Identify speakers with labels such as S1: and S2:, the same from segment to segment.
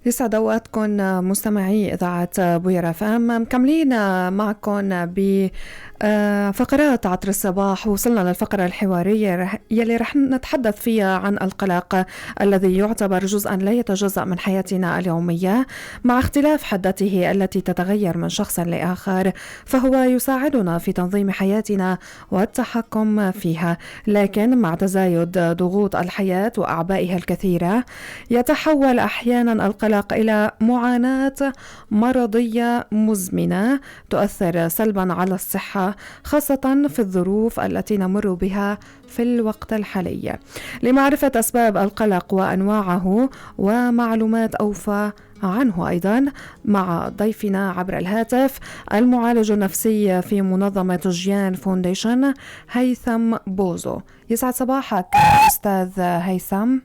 S1: يسعد اوقاتكم مستمعي اذاعة بوير اف ام، مكملين معكم بفقرات عطر الصباح. وصلنا للفقرة الحوارية يلي رح نتحدث فيها عن القلق الذي يعتبر جزءا لا يتجزأ من حياتنا اليومية، مع اختلاف حدته التي تتغير من شخص لآخر، فهو يساعدنا في تنظيم حياتنا والتحكم فيها، لكن مع تزايد ضغوط الحياة وأعبائها الكثيرة يتحول أحيانا القلق إلى معاناة مرضية مزمنة تؤثر سلبا على الصحة، خاصة في الظروف التي نمر بها في الوقت الحالي. لمعرفة أسباب القلق وأنواعه ومعلومات أوفى عنه أيضا مع ضيفنا عبر الهاتف المعالج النفسي في منظمة جيان فونديشن هيثم بوزو. يسعد صباحك أستاذ هيثم.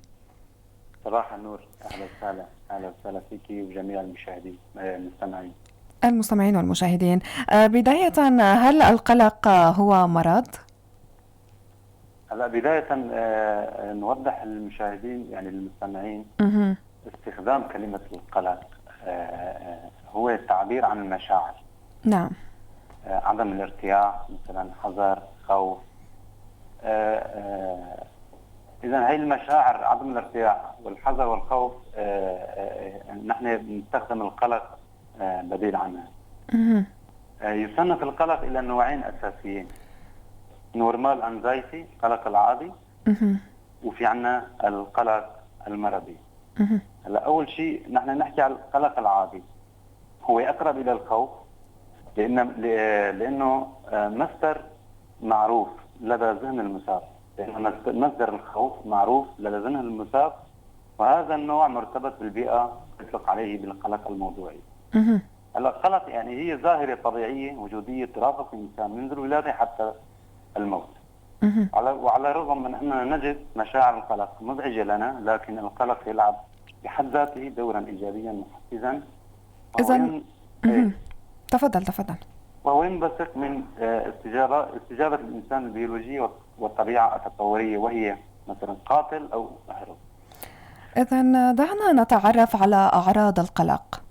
S2: صباح النور، أهلا وسهلا. أهلا وسهلا فيكي وجميع المشاهدين المستمعين.
S1: المستمعين والمشاهدين. بداية، هل القلق هو مرض؟
S2: هلا بداية نوضح للمشاهدين، يعني للمستمعين، استخدام كلمة القلق هو التعبير عن المشاعر.
S1: نعم.
S2: عدم الارتياح مثلا، حذر، خوف. إذا هي المشاعر، عدم الارتياح والحذر والخوف، نحن بنستخدم القلق بديل عنها. يصنف القلق إلى نوعين أساسيين: normal anxiety، القلق العادي، وفي عنا القلق المرضي. هلا أول شيء نحن نحكي على القلق العادي، هو أقرب إلى الخوف لأنه مصدر معروف لدى ذهن المصاب، لأن مصدر الخوف معروف لدى ذهن المصاب، وهذا النوع مرتبط بالبيئة، يطلق عليه بالقلق الموضوعي. هلا القلق يعني هي ظاهرة طبيعية وجودية ترافق الإنسان منذ الولادة حتى الموت. وعلى الرغم من أننا نجد مشاعر القلق مزعجة لنا، لكن القلق يلعب بحد ذاته دورا إيجابيا محفزا.
S1: إذا تفضل تفضل.
S2: وهو ينبثق من استجابة الإنسان البيولوجية والطبيعة التطورية، وهي مثلا قاتل أو أهرب.
S1: إذا دعنا نتعرف على أعراض القلق.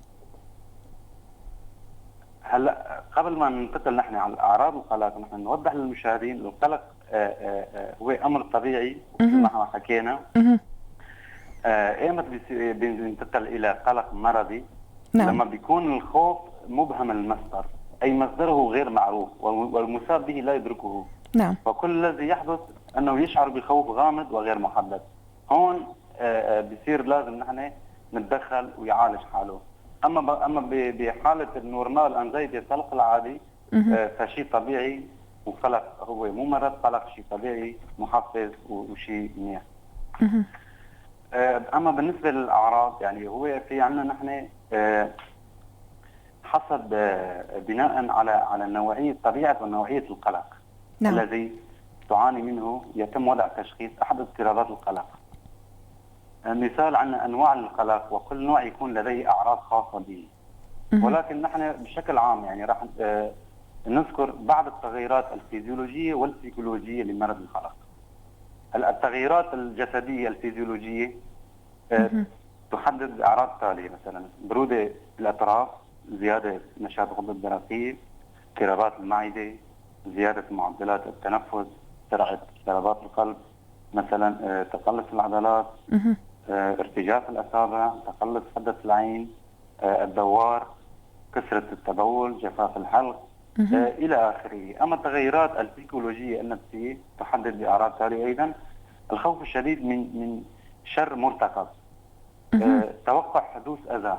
S2: هلا قبل ما ننتقل نحن على أعراض القلق، نحن نوضح للمشاهدين القلق هو أمر طبيعي مثل ما حكينا. ايمتى بينتقل إلى قلق مرضي؟
S1: نعم.
S2: لما بيكون الخوف مبهم المصدر، أي مصدره غير معروف والمصاب به لا يدركه.
S1: نعم.
S2: وكل الذي يحدث أنه يشعر بخوف غامض وغير محدد. هون بصير لازم نحن نتدخل ويعالج حاله. اما بحاله ال normal anxiety، القلق العادي، فشيء طبيعي، وقلق هو مو مرض، قلق شيء طبيعي محفز وشيء منيح. اما بالنسبة للاعراض، يعني هو في عندنا نحن حسب بناء على نوعية، طبيعة ونوعية القلق.
S1: نعم.
S2: الذي تعاني منه يتم وضع تشخيص احد اضطرابات القلق. مثال عندنا انواع القلق، وكل نوع يكون لديه اعراض خاصة به. ولكن نحن بشكل عام يعني راح نذكر بعض التغيرات الفيزيولوجيه والسيكولوجيه لمرض القلق. هلا التغيرات الجسدية الفيزيولوجيه تحدد اعراض تاليه، مثلا برودة الاطراف، زيادة نشاط الغدة الدرقية، اضطرابات المعدة، زيادة معدلات التنفس، سرعة ضربات القلب مثلا، تقلص العضلات، ارتجاف الاصابع، تقلص حده العين، الدوار، كثرة التبول، جفاف الحلق، الى اخره. اما التغيرات السيكولوجيه النفسية تحدد باعراض تاليه ايضا: الخوف الشديد من شر مرتقب، توقع حدوث اذى،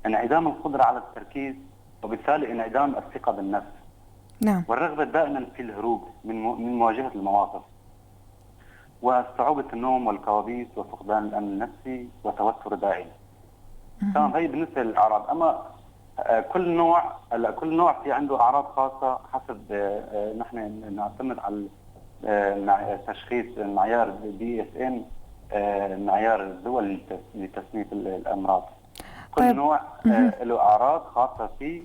S2: انعدام القدرة على التركيز، وبالتالي انعدام الثقة بالنفس.
S1: نعم.
S2: والرغبة دائما في الهروب من مواجهة المواقف، وصعوبة النوم والكوابيس وفقدان الامن النفسي وتوتر دائم. تمام، هي بالنسبة للاعراض. اما كل نوع، هلا كل نوع في عنده اعراض خاصة حسب نحن نعتمد على تشخيص المعيار DSM، معيار الدول لتصنيف الامراض. كل نوع له اعراض خاصة فيه،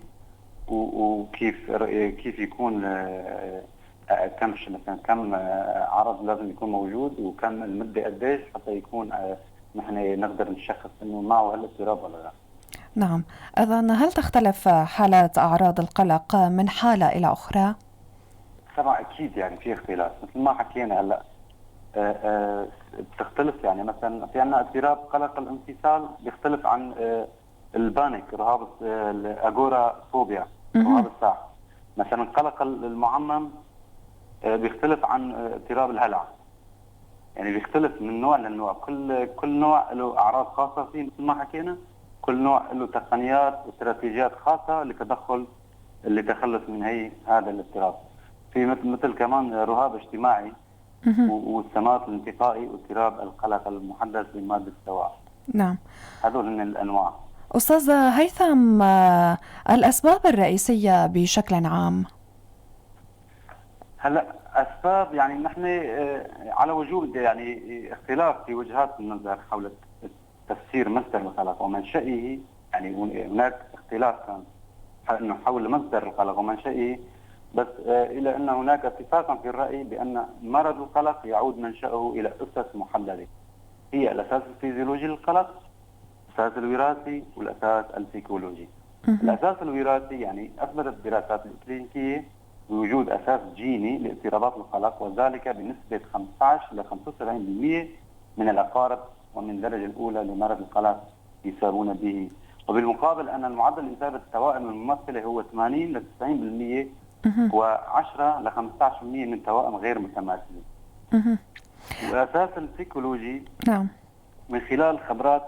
S2: وكيف كيف يكون، كم مثلا كم عرض لازم يكون موجود، وكم المدة قديش حتى يكون نحن نقدر نشخص انه معه هالاضطراب ولا لا.
S1: نعم، إذا هل تختلف حالات أعراض القلق من حالة إلى أخرى؟
S2: طبعا اكيد، يعني في اختلاف مثل ما حكينا هلا، بتختلف. يعني مثلا في عندنا اضطراب قلق الانفصال بيختلف عن ال panic، رهاب ال agoraphobia، رهاب الساحة. مثلا القلق المعمم بيختلف عن اضطراب الهلع، يعني بيختلف من نوع لنوع. كل نوع له اعراض خاصة فيه مثل ما حكينا، كل نوع له تقنيات واستراتيجيات خاصة لتدخل لتخلص من هي هذا الاضطراب. في مثل كمان رهاب اجتماعي والسمات الانتقائي واضطراب القلق المحدث بمادة الدواء.
S1: نعم،
S2: هذول من الانواع.
S1: أستاذ هيثم، الأسباب الرئيسية بشكل عام؟
S2: هلا اسباب، يعني نحن على وجود يعني اختلاف في وجهات النظر حول تفسير مصدر القلق ومنشئه، يعني هناك اختلاف كان انه حول مصدر القلق ومنشئه، بس الى ان هناك اتفاقا في الراي بان مرض القلق يعود منشأه الى اسس محددة، هي الاساس الفيزيولوجي للقلق، الاساس الوراثي، والاساس السيكولوجي. الاساس الوراثي يعني اثبتت الدراسات الكلينيكيه بوجود اساس جيني لاضطرابات القلق، وذلك بنسبة 15 ل 75% من الاقارب ومن الدرجة الاولى لمرض القلق يصابون به، وبالمقابل ان المعدل اصابه التوائم الممثلة هو 80 ل 90% و10 ل 15% من توائم غير متماثلة. والاساس السيكولوجي
S1: نعم
S2: من خلال خبرات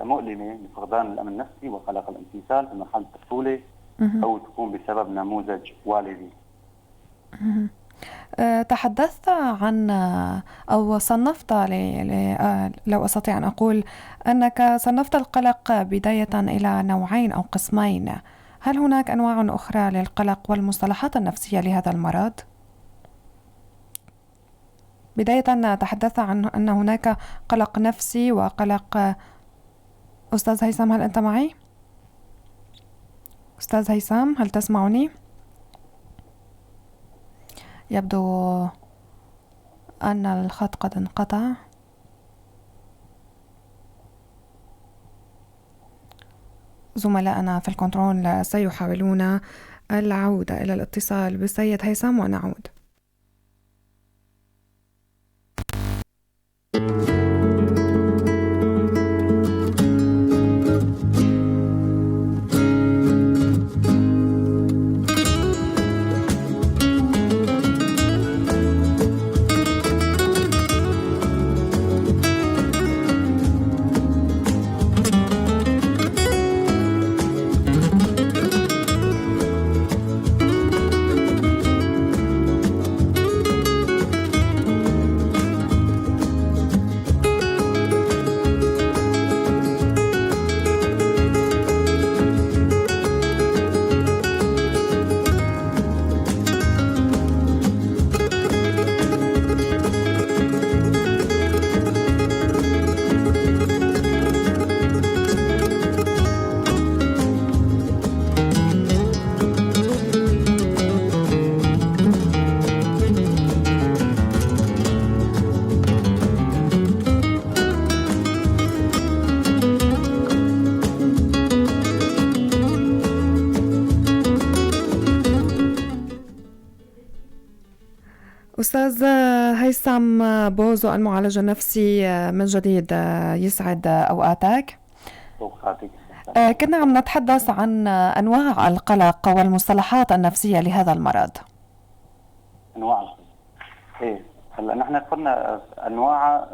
S2: مؤلمة لفقدان الامن النفسي وقلق الامتثال في مرحلة الطفولة، او تكون بسبب نموذج والدي.
S1: تحدثت عن أو صنفت لو أستطيع أن أقول أنك صنفت القلق بداية إلى نوعين أو قسمين، هل هناك أنواع أخرى للقلق والمصطلحات النفسية لهذا المرض؟ بداية تحدثت عن أن هناك قلق نفسي وقلق. أستاذ هيثم، هل أنت معي؟ أستاذ هيثم، هل تسمعني؟ يبدو أن الخط قد انقطع. زملائنا في الكنترول سيحاولون العودة إلى الاتصال بالسيد هيثم ونعود. أستاذ هيثم بوزو المعالج النفسي، من جديد يسعد أوقاتك.
S2: أوقاتك.
S1: كنا عم نتحدث عن أنواع القلق والمصطلحات النفسية لهذا المرض.
S2: أنواع القلق. إيه هلا نحن قلنا أنواع،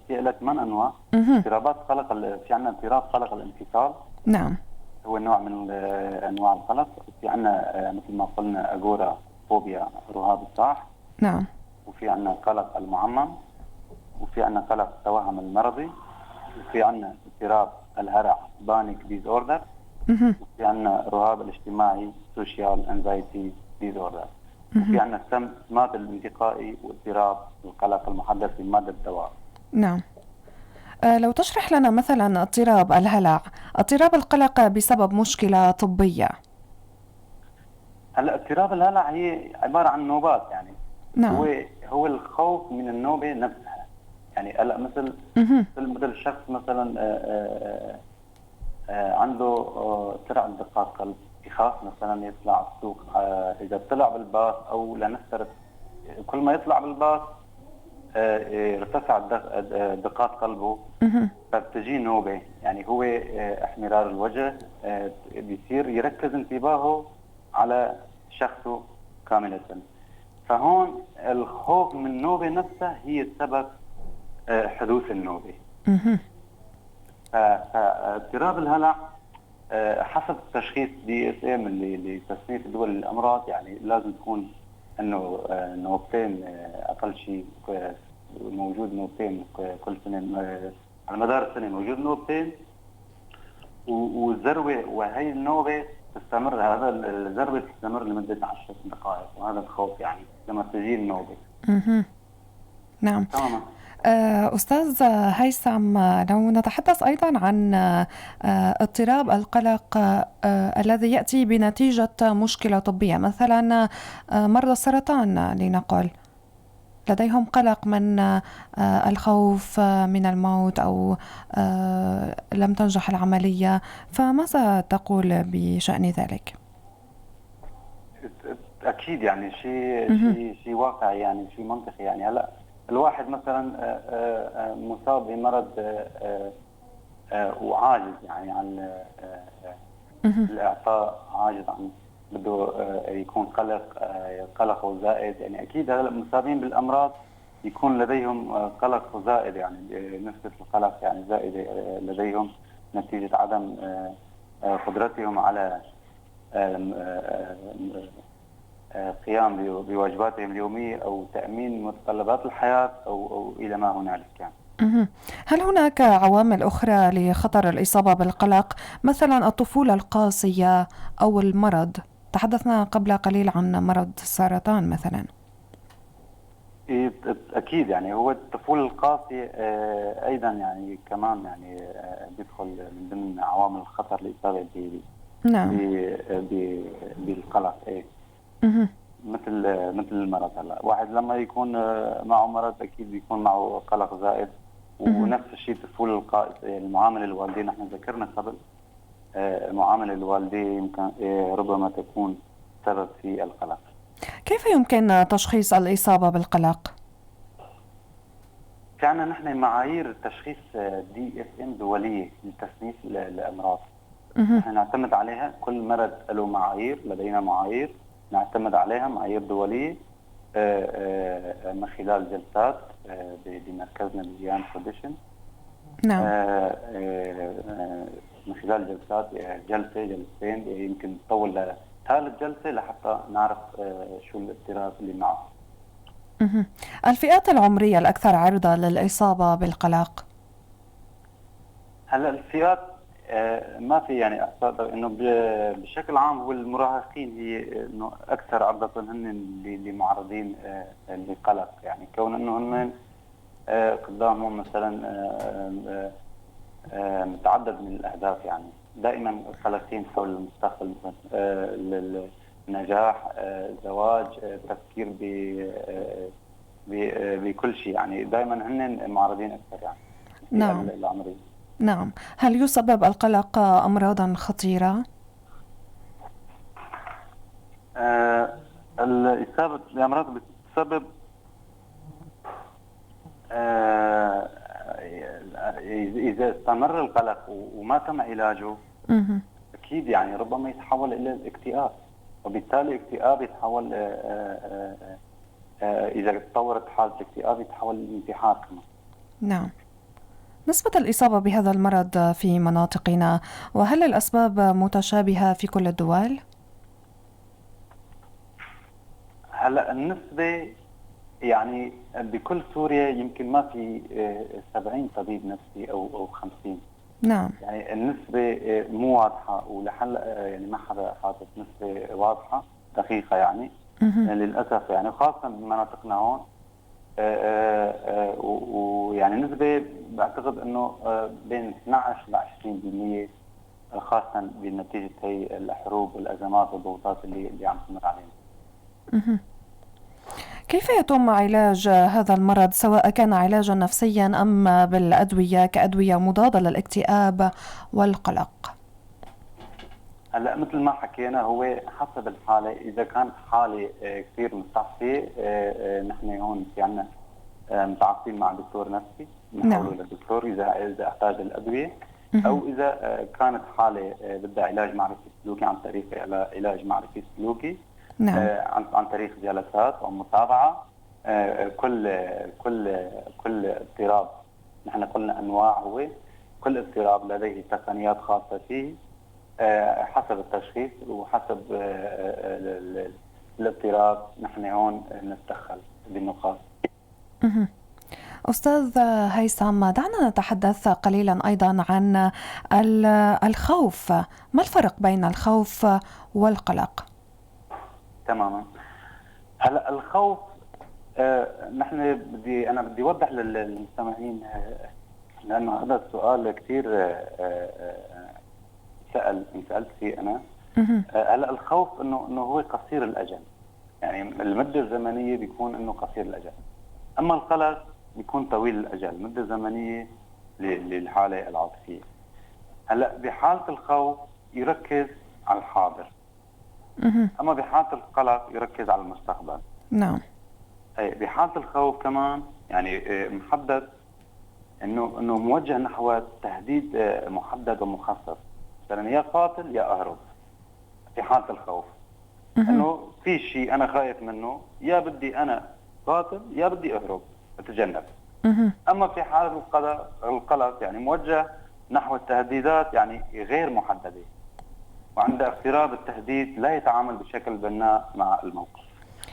S2: في لها 8 أنواع. اضطرابات قلق، في عندنا اضطراب قلق الانفصال.
S1: نعم.
S2: هو نوع من أنواع القلق. في عندنا مثل ما قلنا agoraphobia، رهاب الصاح.
S1: نعم.
S2: وفي عندنا القلق المعمم، وفي عندنا قلق التوهم المرضي، وفي عندنا اضطراب الهلع panic disorder، وفي عندنا رهاب الاجتماعي social anxiety disorder، وفي عندنا السمات الانتقائي واضطراب القلق المحدث بمادة الدواء.
S1: نعم. لو تشرح لنا مثلا اضطراب الهلع، اضطراب القلق بسبب مشكلة طبية.
S2: هلا اضطراب الهلع هي عبارة عن نوبات، يعني
S1: نعم.
S2: هو الخوف من النوبة نفسها. يعني قلق مثل مثل الشخص مثلا عنده سرعة دقات قلب، يخاف مثلا يطلع السوق، اذا طلع بالباص او لنفترض كل ما يطلع بالباص ارتفع دقات قلبه فبتجي نوبه، يعني هو احمرار الوجه، بيصير يركز انتباهه على شخصه كاملة. فهون الخوف من النوبة نفسها هي السبب حدوث النوبة. فاضطراب الهلع حسب تشخيص DSM اللي تصنيف دول الامراض، يعني لازم تكون انه نوبتين اقل شيء، موجود نوبتين كل سنة، على مدار السنة موجود نوبتين، والذروه وهي النوبة تستمر، هذا الذروة تستمر لمدة 10 دقائق، وهذا الخوف يعني لما تجي النوبة.
S1: نعم.
S2: تماما.
S1: أستاذ هيثم، لو نتحدث أيضا عن اضطراب القلق الذي يأتي بنتيجة مشكلة طبية، مثلا مرضى السرطان لنقل لديهم قلق من الخوف من الموت أو لم تنجح العملية، فماذا تقول بشأن ذلك؟
S2: أكيد يعني شيء واقعي، يعني شيء منطقي. يعني هلا الواحد مثلا مصاب بمرض وعاجز يعني عن الاعطاء، عاجز عن بده يكون قلق، قلقه زائد. يعني اكيد هلا المصابين بالامراض يكون لديهم قلق زائد، يعني نسبه القلق يعني زائدة لديهم نتيجة عدم قدرتهم على قيام بواجباتهم اليومية أو تأمين متطلبات الحياة أو إلى ما هنالك يعني.
S1: هل هناك عوامل أخرى لخطر الإصابة بالقلق، مثلا الطفولة القاسية أو المرض؟ تحدثنا قبل قليل عن مرض السرطان مثلا.
S2: أكيد يعني هو الطفولة القاسية أيضا يعني كمان يعني بيدخل من ضمن عوامل الخطر للإصابة
S1: نعم.
S2: بالقلق. إيه. مثل المرض. هلا واحد لما يكون معه مرض اكيد بيكون معه قلق زائد، ونفس الشيء الطفولة القاسية، المعاملة الوالدية، نحن ذكرنا قبل المعاملة الوالدية يمكن ربما تكون سبب في القلق.
S1: كيف يمكن تشخيص الإصابة بالقلق؟
S2: في عندنا نحن معايير تشخيص DSM دولية لتصنيف الأمراض. نحن نعتمد عليها، كل مرض له معايير، لدينا معايير نعتمد عليها، معايير دولية من خلال جلسات بمركزنا بجيان فاونديشن.
S1: نعم.
S2: من خلال جلسات، جلسة جلستين، يمكن تطول لثالث جلسة لحتى نعرف شو الاضطراب اللي معه.
S1: الفئات العمرية الأكثر عرضة للإصابة بالقلق؟
S2: هلا الفئات ما في يعني احصاء، انه بشكل عام هو المراهقين هي انه اكثر عرضة هن اللي معرضين للقلق، يعني كون انه هن قدامهم مثلا متعدد من الاهداف، يعني دائما قلقين حول المستقبل، مثلا النجاح، الزواج، التفكير بكل شيء، يعني دائما هن معرضين اكثر يعني.
S1: نعم.
S2: العمرية.
S1: نعم. هل يسبب القلق أمراضا خطيرة؟
S2: الإصابة بالأمراض بتسبب إذا استمر القلق وما تم علاجه أكيد يعني ربما يتحول إلى الاكتئاب، وبالتالي الاكتئاب يتحول إذا تطورت حالة الاكتئاب يتحول للانتحار كمان.
S1: نعم. نسبة الإصابة بهذا المرض في مناطقنا، وهل الأسباب متشابهة في كل الدول؟
S2: هلا النسبة يعني بكل سوريا يمكن ما في 70 طبيب نفسي أو 50.
S1: نعم.
S2: يعني النسبة مو واضحة، ولحل يعني ما حدا حاطط نسبة واضحة دقيقة يعني. للأسف يعني خاصة بمناطقنا هون. ويعني نسبة بعتقد إنه بين 12 ل 20% خاصة بنتيجة هي الحروب والأزمات والضغوطات اللي عم تمر علينا.
S1: كيف كيف يتم علاج هذا المرض، سواء كان علاجا نفسيا أم بالأدوية كأدوية مضادة للاكتئاب والقلق؟
S2: هلا مثل ما حكينا هو حسب الحالة، إذا كانت حالة كثير مستعصية، نحن هون في عنا متعاقدين مع دكتور نفسي، نحوله للدكتور إذا احتاج الأدوية، أو إذا كانت حالة بدها علاج معرفي سلوكي عن طريق علاج معرفي سلوكي. عن طريق جلسات ومتابعة. كل كل كل اضطراب، نحن قلنا أنواع، هو كل اضطراب لديه تقنيات خاصة فيه حسب التشخيص وحسب الاضطراب نحن هون نتدخل بالنقاط.
S1: أستاذ هيثم، دعنا نتحدث قليلا أيضا عن الخوف. ما الفرق بين الخوف والقلق؟
S2: تماما. هلا الخوف، نحن أنا بدي أوضح للمستمعين، لأنه هذا السؤال كثير سألت فيه أنا. هلا الخوف إنه هو قصير الأجل، يعني المدة الزمنية بيكون إنه قصير الأجل، أما القلق بيكون طويل الأجل، المدة الزمنية للحالة العاطفية. هلا بحالة الخوف يركز على الحاضر، أما بحالة القلق يركز على المستقبل.
S1: نعم.
S2: أي بحالة الخوف كمان يعني محدد إنه موجه نحو تهديد محدد ومخصص، مثلا يا قاتل يا أهرب. في حالة الخوف إنه في شيء أنا خايف منه، يا بدي أنا قاتل يا بدي أهرب أتجنب. أما في حالة القلق يعني موجه نحو التهديدات يعني غير محددة، وعند اقتراب التهديد لا يتعامل بشكل بناء مع الموقف،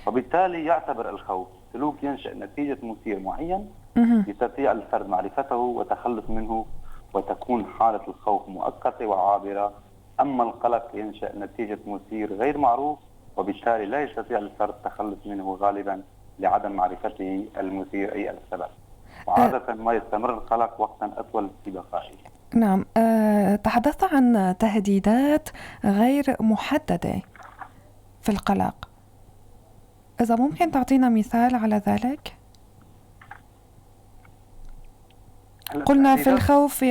S2: وبالتالي يعتبر الخوف سلوك ينشأ نتيجة مثير معين يستطيع الفرد معرفته وتخلص منه، وتكون حالة الخوف مؤقتة وعابرة. أما القلق ينشأ نتيجة مثير غير معروف، وبالتالي لا يستطيع الفرد التخلص منه غالبا لعدم معرفته المثير أي السبب، وعادة ما يستمر القلق وقتا أطول في بقائه.
S1: نعم. تحدثت عن تهديدات غير محددة في القلق، إذا ممكن تعطينا مثال على ذلك؟ قلنا في الخوف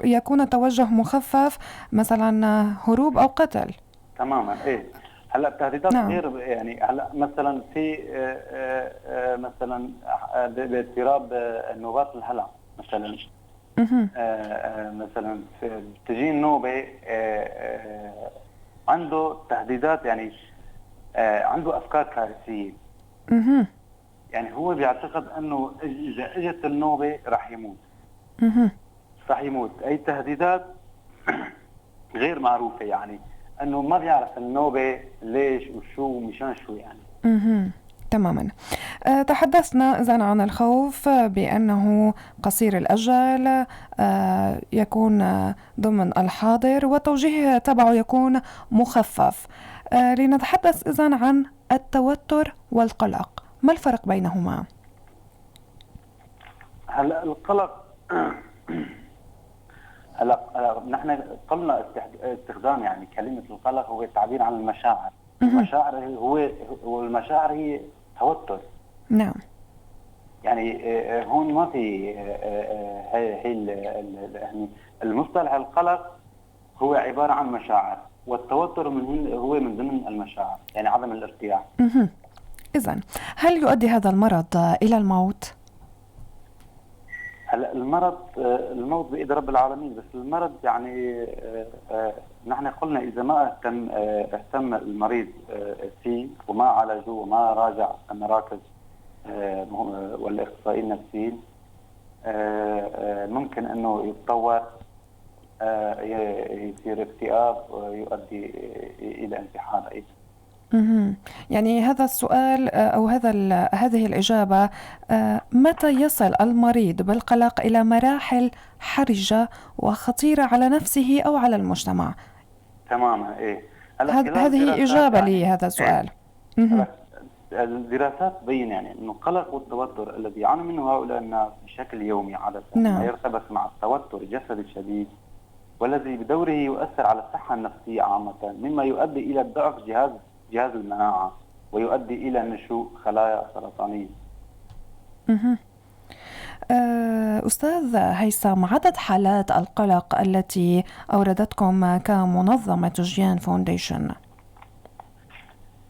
S1: يكون توجه مخفف، مثلا هروب أو قتل.
S2: تماما. إيه هلا التهديدات غير، يعني هلا مثلا في مثلا باضطراب نوبات الهلع مثلا، مثلا بتجي النوبة عنده تهديدات، يعني عنده افكار كارثية. يعني هو بيعتقد انه اذا اجت النوبة راح يموت. راح يموت. اي تهديدات غير معروفة، يعني انه ما بيعرف النوبة ليش وشو ومشان شو يعني.
S1: تماما. تحدثنا إذن عن الخوف بأنه قصير الأجل، يكون ضمن الحاضر والتوجيه تبعه يكون مخفف. لنتحدث إذن عن التوتر والقلق، ما الفرق بينهما؟
S2: هلا القلق، هلا نحن قلنا استخدام يعني كلمة القلق هو التعبير عن المشاعر. المشاعر هو المشاعر هي توتر.
S1: نعم.
S2: يعني هون ما في هي يعني المصطلح القلق هو عبارة عن مشاعر، والتوتر هو من ضمن المشاعر، يعني عدم الارتياح.
S1: إذن هل يؤدي هذا المرض إلى الموت؟
S2: هلا المرض، الموت بإيد رب العالمين، بس المرض يعني نحن قلنا إذا ما اهتم المريض فيه وما عالجوه وما راجع المراكز والإخصائيين النفسيين، ممكن أنه يتطور، يصير اكتئاب ويؤدي إلى انتحار أيضا.
S1: يعني هذا السؤال أو هذه الإجابة، متى يصل المريض بالقلق إلى مراحل حرجة وخطيرة على نفسه أو على المجتمع؟
S2: تماما. إيه
S1: هذه إجابة يعني لهذا السؤال.
S2: الدراسات تبين يعني أنه القلق والتوتر الذي يعاني منه هؤلاء الناس بشكل يومي عادة يرتبط مع التوتر الجسدي الشديد، والذي بدوره يؤثر على الصحة النفسية عامة، مما يؤدي إلى ضعف جهاز المناعة. ويؤدي إلى نشوء خلايا سرطانية.
S1: أستاذ هيثم، عدد حالات القلق التي أوردتكم كمنظمة جيان فاونديشن؟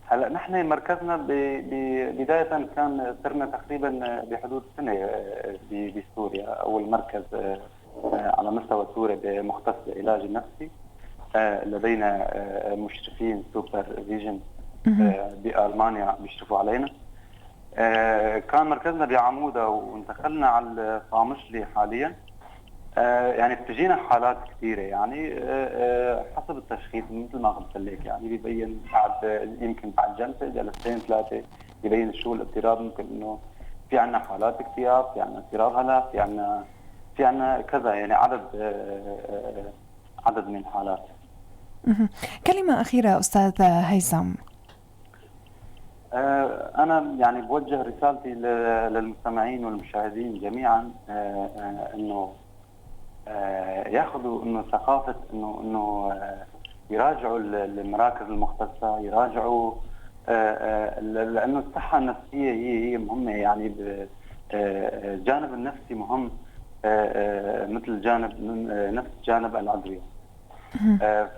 S2: هلا نحن مركزنا بداية كان صرنا تقريبا بحدود سنة بسوريا، أول مركز على مستوى سوريا مختص بالعلاج النفسي. لدينا مشرفين supervision بألمانيا بيشرفوا علينا. كان مركزنا بعمودة وانتقلنا على القامشلي حاليا. يعني بتجينا حالات كثيرة، يعني حسب التشخيص مثل ما قلت لك، يعني بيبين بعد يمكن بعد جلسة جلستين ثلاثة ببين شو الاضطراب. ممكن انه في عندنا حالات اكتئاب، في عندنا اضطراب هلع، في عندنا كذا، يعني عدد من الحالات.
S1: كلمة أخيرة أستاذ هيثم.
S2: أنا يعني بوجه رسالتي للمستمعين والمشاهدين جميعا إنه ياخذوا إنه ثقافة إنه يراجعوا المراكز المختصة، يراجعوا لأنه الصحة النفسية هي مهمة، يعني الجانب النفسي مهم مثل جانب نفس جانب العضوية.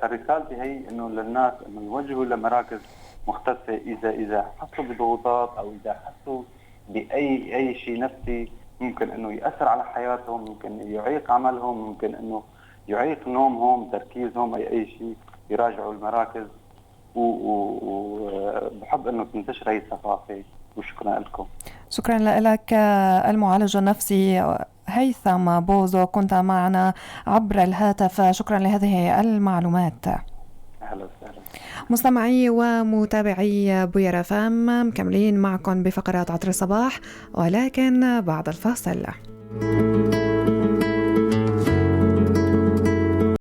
S2: فرسالتي هي إنه للناس إنه يوجهوا لمراكز مختصة إذا حسوا بضغوطات أو إذا حسوا بأي شيء نفسي ممكن إنه يأثر على حياتهم، ممكن يعيق عملهم، ممكن إنه يعيق نومهم، تركيزهم، أي شيء، يراجعوا المراكز. وبحب إنه تنتشر هي الثقافة. وشكرا لكم.
S1: شكرا لك المعالج النفسي هيثم بوزو، كنت معنا عبر الهاتف، شكرا لهذه المعلومات.
S2: أهلا وسهلا.
S1: مستمعي ومتابعي بوير فام، مكملين معكم بفقرات عطر الصباح ولكن بعد الفاصل.